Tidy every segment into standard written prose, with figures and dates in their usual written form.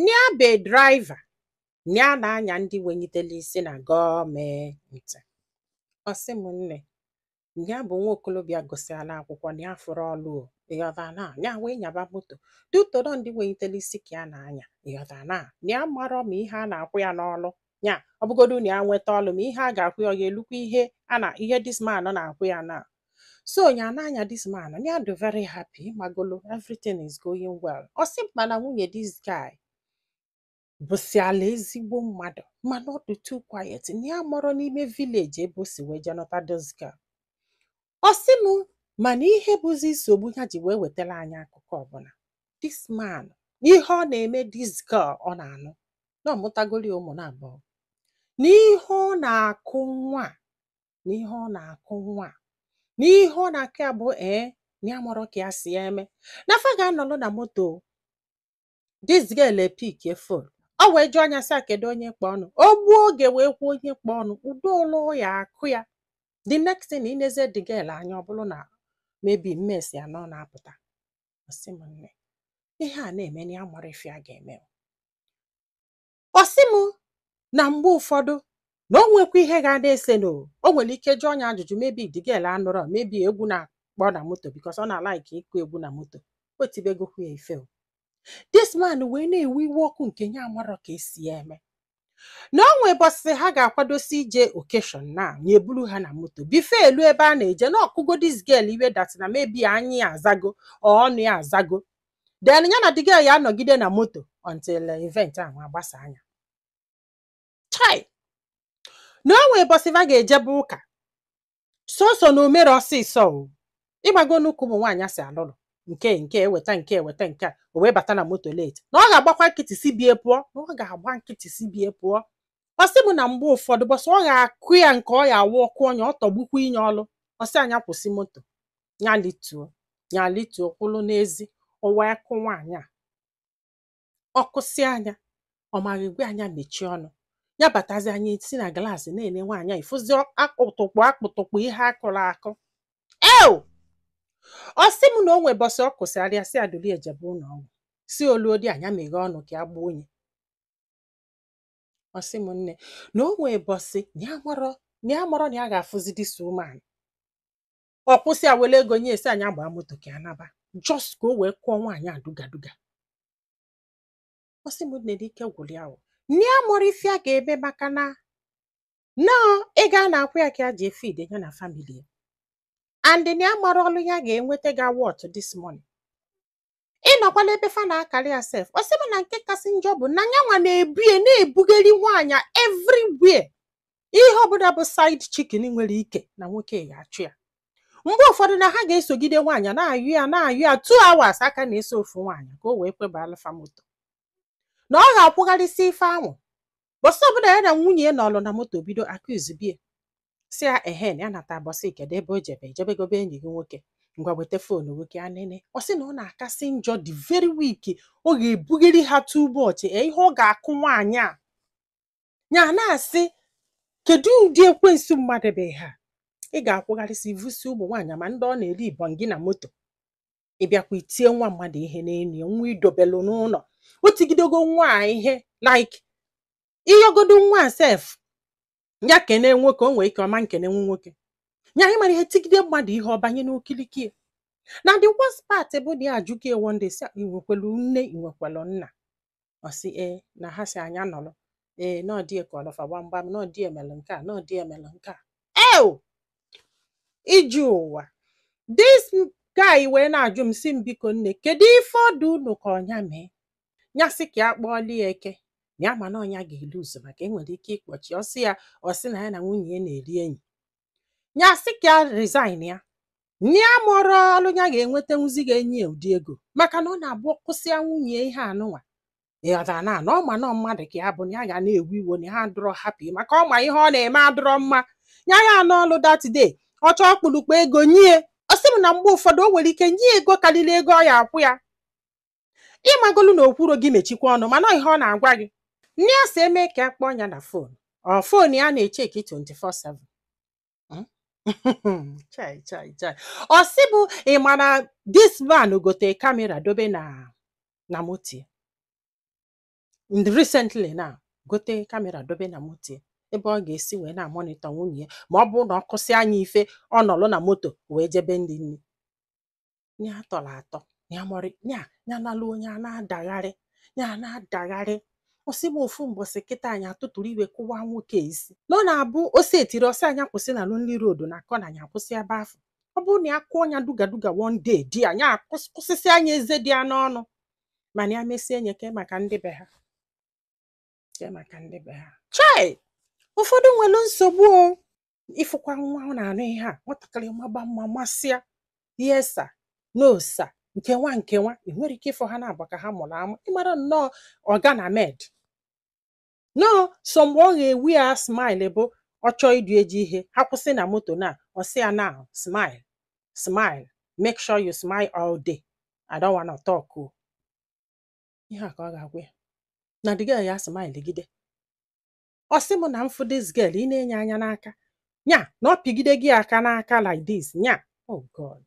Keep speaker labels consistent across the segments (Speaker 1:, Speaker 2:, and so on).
Speaker 1: Nya be driver nya na-anya ndị wenyitele isi na gọọmenti. Ọ sị m, nne, ya bụ nwa okolobịa gụsịala akwụkwọ na ya fụrụ ọlụ o, ịghọta na ya wee nyaba moto dutoro ndị wenyitele isi ka ya na-anya, ịghọta na ya marọ ma ihe a na-akwụ ya n'ọlụ ya. Ọ bụgodu na ya nweta ọlụ, ma ihe a ga-akwụ ya, ọ ga-elukwa ihe a na ihe this man na-akwụ ya na so ya na-anya this man. Ya dị very happy, magolo everything is going well. Ọ sị mana nwunye this guy bụsịala ezigbo mmadụ, mana ọ dị too quiet na ya mọrọ n'ime village ebe o si wee jee nọta this girl. Ọ sị m, mana ihe bụzi nsogbu ya ji wee wetara anyị akụkọ ọbụla, this man, ihe ọ na-eme this girl ọ na-anụ na ọ mụtagori ụmụ na abụọ, na ihe ọ na-akụ nwa a, na ihe ọ na-akụ nwa a, na ihe ọ na-akụ ya bụ ee, na ya marọ ka ya si eme na fa ga-anọrọ na moto, this girl epikie phone. Ọ wee jụọ anya sị a, kedu onye kpọ ọnụ o gbuo oge wee kwuo onye kpọ ọnụ udo ụlọ ya akụ ya. The next thing, ineze the girl anya, ọ bụrụ na maybe mmesi ya na ọ na-apụta. Ọ sị m, nne, ihe a na-eme na ya mara ife a ga-eme. Ọ sị m na mgbe ụfọdụ na o nwekwa ihe ga na-ese no, o nwere ike jụọ ya ajụjụ, maybe the girl anụrọ, maybe egwu na-akpọ na moto, because ọ na-alike ịkụ egwu na moto. O tibegokwu ya ife o. This man wee na-ewe iwe ọkụ nke ya amarọ ka esi ya eme na o nwee bọsị ha ga-akwadosi ije occasion na ya eburu ha na moto before elu ebe a na-eje na ọkụgo this girl iwe that na maybe anya ya azago or ọnụ ya azago, then ya na the girl ya anọgide na moto until event ahụ agbasa anya. Chai, na o nwee bọsị va ga-ejebe ụka sọsọ na o mere ọsịsọ o ịgbago n'ụka ụmụ nwaanyị si alụlụ nke nke eweta nke eweta nke a, o wee bata na moto late, na ọ ga-agbakwa nkịtị si bie pụọ, na ọ ga-agba nkịtị si bie pụọ. Ọ sị m na mgbe ụfọdụ bọsị ọ ga-akụ ya nke ọ ya awụ ọkụ ọnya, ọ tọgbukwa inye ọlụ. Ọ sị anya kwụsị moto, ya lituo, ya lituo, kwụlụ n'ezi. O wee kụ nwaanyị a ọkụsị anya, ọ maghị gwe anya mechie ọnụ ya, batazi anya si na glaasị na-ene nwaanyị a, ifụzi akpụtụkpụ akpụtụkpụ ihe akụrụ akụ eo. Ọ sị m na o nwe bọsị ọ kwụsịrị si adụli ejebe ụlọ ọgwụ, si oluodi anya meghee ọnụ ka ya gbuo onye. Ọ sị m, nne, na o nwee bọsị na ya marọ, na ya marọ na ya ga-afụzi this woman. Ọ kwụsị ya, were ego nye, esi anya gbaa moto ka ya naba, just ka o wee kụọ nwaanyị a duga duga. Ọ sị m, nne, na ike gwụrụ ya o, nne ya mụrụ ife a ga-eme, maka na nọọ ego a na-akwụ ya ka ya ji efeed ya na family ya, and na ya mara ọlụ ya ga-enweta ga worth this money. Ịnọkwala ebe fa na-akarị ya sef. Ọ sị m na nke kasị njọ bụ na nyanwa na-ebu ya na-ebugeri nwaanyị everywhere, ihe ọbụla bụ side chicken nwere ike na nwoke ga-achụ ya. Mgbe ụfọdụ na ha ga-esogide nwaanyị na-ayụ ya, na-ayụ ya 2 hours aka na-eso ofu nwaanyị ka o wee kweba alụfa moto, na ọ ga-akwụgharịsị ife ahụ. Bọsị ọbụla ya na nwunye ya nọlụ na moto, bido akụzibie, si ya ehe na ya nata bọsị, kedu ebe o jebe, ejebegobe enyi gị nwoke, ngwa weta phone nwoke a nene. Ọ sị na ọ na-akasị njọ the very week ọ ga-ebugeri ha too much e ihe ọ ga-akụ nwaanyị a. Ya na-asị, kedu ụdị ekwensu mmadụ bụ ha ị ga-akwụgharịsị vusi ụmụ nwaanyị ma ndị ọ na-eri ibọn gị na moto, ị bịakwa itie nwa mmadụ ihe n'elu ya, nwa idobelu n'ụlọ, o tigidego nwa a ihe like iyogodo nwa a sef ya kene nwoke, o nwee ike ọma nkene nwa nwoke ya. Anyị mara ihe tigide mmadụ ihe ọbanye n'okiriki. Na the worst part bụ na ya ajụgo one day sị, ị nwekwelu nne, ị nwekwelu nna? Ọ sị ee, na ha si anya nọrọ ee, na ọ dị ka ọlọfa gbamgbam, na ọ dị emelụ nke a, na ọ dị emelụ nke a eo iji ụwa. This guy wee na-ajụ m, si m, biko nne, kedu ife ọdụ unu ka ọnya mee? Ya sị ka ya kpọọlie ya eke, na ya ma na ọnya ga-elu ụzọ maka enwere ike ịkpọchi. Ọsị ya, ọ sị na ya na nwunye ya na-eri enyi ya, sị ka ya resign ya, nne ya mụrụ ọrụ ya ga-enweta nwuzi ga-enye ya ụdị ego, maka na ọ na-abụ kwụsịa nwunye ihe anụnwa, ịghọtara na na ọ ma na mmadụ ka ya bụ na ya ga na-ewe iwe na ha adịrọ happy, maka ọ ma ihe ọ na-eme adịrọ mma. Ya ya anụ ọlụ that day, ọ chọọ kpụrụkpụ ego nye. Ọ sị m na mgbe ụfọdụ o nwere ike nye ego karịrị ego ọ ya akwụ ya. Ịmagolu na okwuro gị mechikwa ọnụ, mana ihe ọ na-agwa gị, nne ya si eme ka ya kpọọ ya na phone, ọ phone ya na-echeki 24/7. Chai chai chai! Ọ sị bụ, ị ma na this man gote camera dobe na moto ya. Recently na gote camera dobe na moto ya, ebe ọ ga-esi wee na-amonitor nwunye ya, ma ọ bụrụ na ọ kụsị anya ife ọ nọlụ na moto wee jebe ndị nri ya tọrọ atọ ya mọrị ya ya nalụ onye a na-adagharị ya na-adagharị. Ọsị m, ofu mbọsị kịta anyị atụtụrụ iwe kụwa nwoke isi na ọ na-abụ ose etiri ọsị anya kwụsị na Lonely Road na akọ na ya akwụsị ebe afọ. Ọ bụrụ na ya kụọ ya duga duga one day di ya ya akwụsịsị anya eze dị ya n'ọnụ, mana ya mesie nye ke maka ndị be ha, ke maka ndị be ha. Chai, ụfọdụ nwere nsogbu o. Ịfụkwa nwa ọ na-anụ ihe a, nwatakịrị maba mma masịa, yes sir, no sir, nke nwa nke nwa ị nwere ike ịfụ ha na-abụ ka ha mụrụ amụ. Ịmara nnọọ ọga na med no so mgbe ọ ga-ewi ya smile bụ ọ chọọ idu eji ihe ha kwụsị na moto na ọ sị ya, "Now smile, smile, make sure you smile all day, I don't wanna talk o." Ihe a ka ọ ga-agwa ya na the girl ya smile gide. Ọ sị m na mfụ this girl ị na-enye anya n'aka nya na ọ pịgide gị aka n'aka like this nya. Oh God,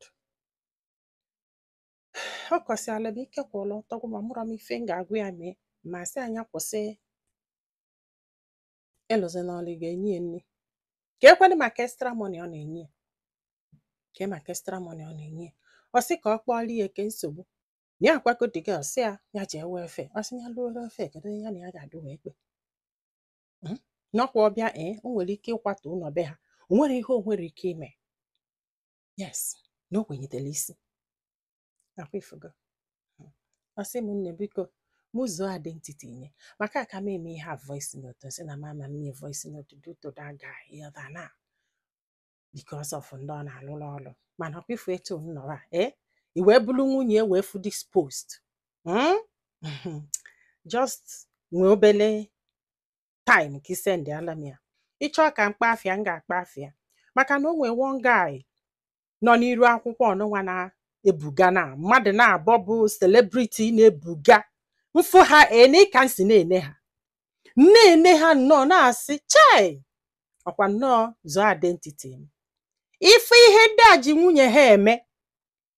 Speaker 1: ọ kọsịala m ike kwụrụ ọtọ ma mụrọ m ife m ga-agwa ya mee ma sị anya kwụsị ịlụzi n'ọlụ. Ị ga-enye ya nri ka ekwenụ maka extra money ọ na-enye ya, ke maka extra money ọ na-enye ya. Ọ sị ka ọ kpọọrọ ya eke nsogbu na ya akwago the girl, sị ya ya jee welfare. Ọ sị ya lụọ welfare, kedu onye ya na ya ga-adụ wee kpe? N'ọkwa ọbịa ee, o nwere ike ịkwatu ụlọ be ha, o nwere ihe o nwere ike ime. Yes, na o kwenyetere isi akwa ifugo. Ọ sị m, nne, biko mụ zuo identity nye maka aka m eme ihe a voice note. Sị na mama m nye voice note due to that guy ịghọta na because of ndị ọ na-alụrụ ọrụ. Mana ọkwa ifu etu m nọrọ a ee, i wee bụrụ nwunye wee fụ this post, Just nwee obele time ka isend ala m ya. Ịchọọ ka mkpa afịa m ga-akpa afịa maka na o nwee one guy nọ n'iru akwụkwọ ọnụnwa na-ebuga na mmadụ na-abọ bụ celebrity na-ebuga mfụ ha ene ka m si na-ene ha, na-ene ha nnọọ na-asị chai, ọkwa nnọọ zụọ identity m. Ife ihe ndị a ji nwunye ha eme,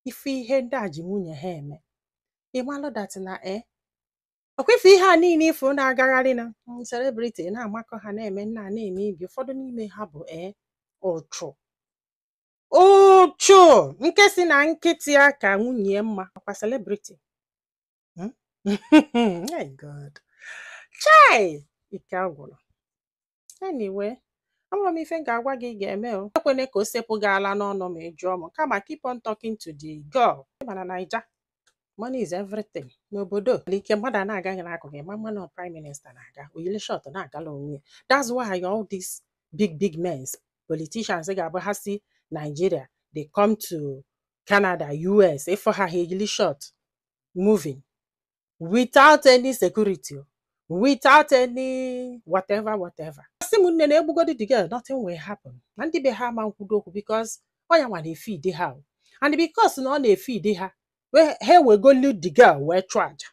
Speaker 1: ife ihe ndị a ji nwunye ha eme, ịmalụ that na ọkwa ife ihe a niile ifo na-agagharị na celebrity na-amakọ ha na-eme nna na-eme ibi. Ụfọdụ n'ime ha bụ ụchụ ụchụ nke si na nkịtị ya ka nwunye mma ọkwa celebrity. My God, chai, ike agwụrụ. Anyway, amụrụ m ife m ga-agwa gị ị ga-eme o. Ekwene ka o sepụ gị ala n'ọnụ ma ị jụọ m, kama keep on talking to the girl. Mana Naija, money is everything n'obodo. Ike mmadụ a na-agaghị n'akụkụ ịma mmanụ prime minister na-aga oyili short na-agala onwe ya. That's why all these big big men, politicians ga-abụ ha si Nigeria, they come to Canada, US, ịfụ ha, ha eyili short moving without any security, without any whatever whatever. Sị m, nne, na egbugodi the girl, nothing will happen na ndị be ha ama nkwudo okwu because ọ ya nwa na-efeed ha o. And because na ọ na-efeed ha, ha ewegolu the girl wee chụọ aja.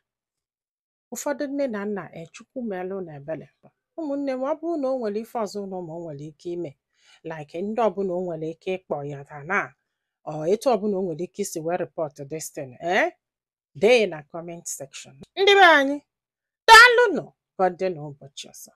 Speaker 1: Ụfọdụ nne na nna e Chukwu melụ na ebele. Ụmụnne m, ọ bụrụ na o nwere ife ọzọ ụnụ ma o nwere ike ime like ndị ọbụla o nwere ike ịkpọ ya ta na ọ etu ọbụla o nwere ike isi wee report this thing, dee na comment section. Ndị be anyị, daalụnụ. Ka ọ dị n'ụbọchị ọzọ.